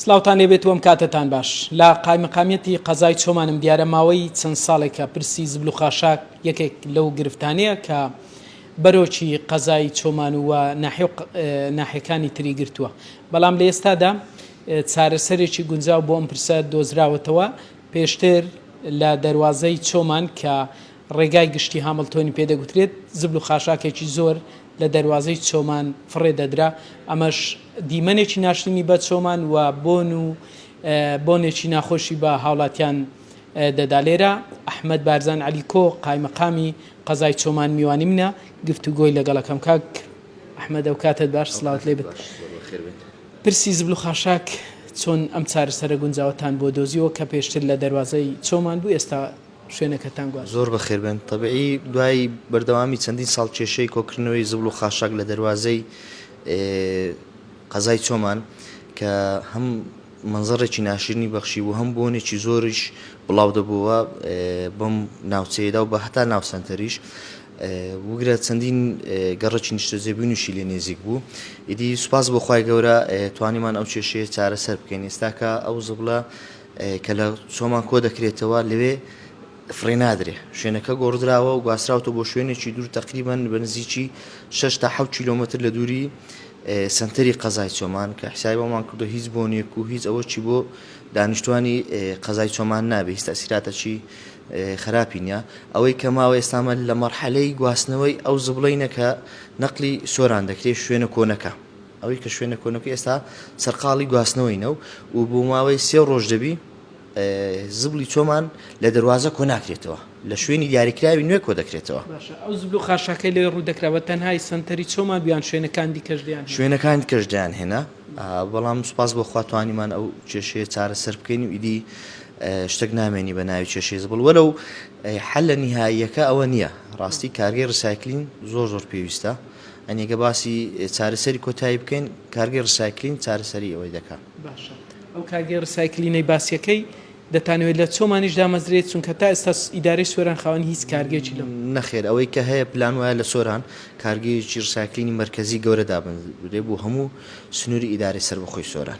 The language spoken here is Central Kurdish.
سڵاوتان لێبێت و ئەم کاتەتان باش. لە قایمقامیەتی قەزای چۆمانم دیارە ماوەی چەند ساڵێکە پرسی زبل و خاشاک یەکێک لەو گرفتانەیە کە بەرۆکی قەزای چۆمان و ناحیە و ناحیەکانی تری گرتووە بەڵام لە ئێستادا چارەسەرێکی گونجاو بۆ ئەم پرسە دۆزراوەتەوە پێشتر لە دەروازەی چۆمان کە ڕێگای گشتی هامڵتۆنی پێ دەگوترێت، زبل و خاشاکێکی زۆر لە دەروازەی چۆمان فڕێ دەدرا، ئەمەش دیمەنێکی ناشرینی بە چۆمان و بۆن و بۆنێکی ناخۆشی بە هاوڵاتیان دەدا. لێرە ئەحمەد بارزان عەلیکۆ قایمقامی قەزای چۆمان میوانی منە، گفتوگۆی لەگەڵ ئەکەم. کاک ئەحمەد ئەوکاتەت باش، سڵاوت لێ بێت. پرسی زبل و خاشاک چۆن ئەم چارەسەرە گونجاوەتان بۆ دۆزیەوە کە پێشتر لە دەروازەی چۆمان بوو ئێستا شوێنەکەتان گواستەوە؟ زۆر بەخێربێن. تەبیعی دوای بەردەوامی چەندین ساڵ کێشەی کۆکردنەوەی زبڵ و خاشاک لە دەروازەی قەزای چۆمان کە هەم مەنزەڕێکی ناشرینی بەخشی بوو هەم بۆنێکی زۆریش بڵاو دەبووە بەم ناوچەیەدا و بە هەتا ناو سەنتەریش وگرە چەندین گەڕەکی نیشتەجێبوونیشی لێ نێزیک بوو ئیدی سوپاس بۆ خوای گەورە توانیمان ئەو کێشەیە چارەسەر بکەین ئێستاکە ئەو زبڵە کە لە چۆمان کۆ دەکرێتەوە لەوێ فڕێ نادرێ شوێنەکە گۆڕدراوە و گواستراوەتەوە بۆ شوێنێکی دوور تقریبان بە نزیکی 6 تا 7 کیلۆمەتر لە دووری سنتەری قەزای چۆمان کە حسابی بۆمان کردو هیچ بۆنێک و هیچ ئەوە چی بۆ دانیشتوانی قەزای چۆمان نابێ هیچ تەسیراتەکی خراپی نییە ئەوەی کە ماوە ئێستامە لە مەرحەلەی گواستنەوەی ئەو زبڵینە کە نەقلی سۆران دەکرێت شوێنە کۆنەکە ئەوەی کە شوێنە کۆنەکەی ئێستا سەرقاڵی گواستنەوەینە و و بۆ ماوەی سێ ڕۆژ دەبی زبڵی چۆمان لە دەروازە کۆ ناکرێتەوە لە شوێنی دیاریکراوی نوێ کۆ دەکرێتەوە. باشە ئەو زبل و خاشاکەی لەوێ ڕوو دەکرا بە تەنهای سەنتەری چۆمان بوو یان شوێنەکان دیکەش دەیان هێنا؟ شوێنەکان دیکەش دەیان هێنا بەڵام سوپاس بۆ خوا توانیمان ئەو کێشەیە چارەسەر بکەین و ئیدی شتێک نامێنی بە ناوی کێشەی زبڵ وەلەو حەلە نیهاییەکە ئەوە نییە ڕاستی کارگەی recycling زۆر زۆر پێویستە ئەنی گە باسی چارەسەری کۆتایی بکەین کارگەی recycling چارەسەری ئەوەی دەکا. باشە ئەو کارگەی recycling ەی باسیەکەی دەتانەوێت لە چۆمانیش دامەزرێت چونکە تا ئێستا ئیدارەی سۆران خاوەنی هیچ کارگەیەکی لەم. نەخێر ئەوەی کە هەیە پلان وایە لە سۆران کارگەیەکی recycling ی مەرکەزی گەورە دابنرێ بۆ هەموو سنووری ئیدارەی سەربەخۆی سۆران.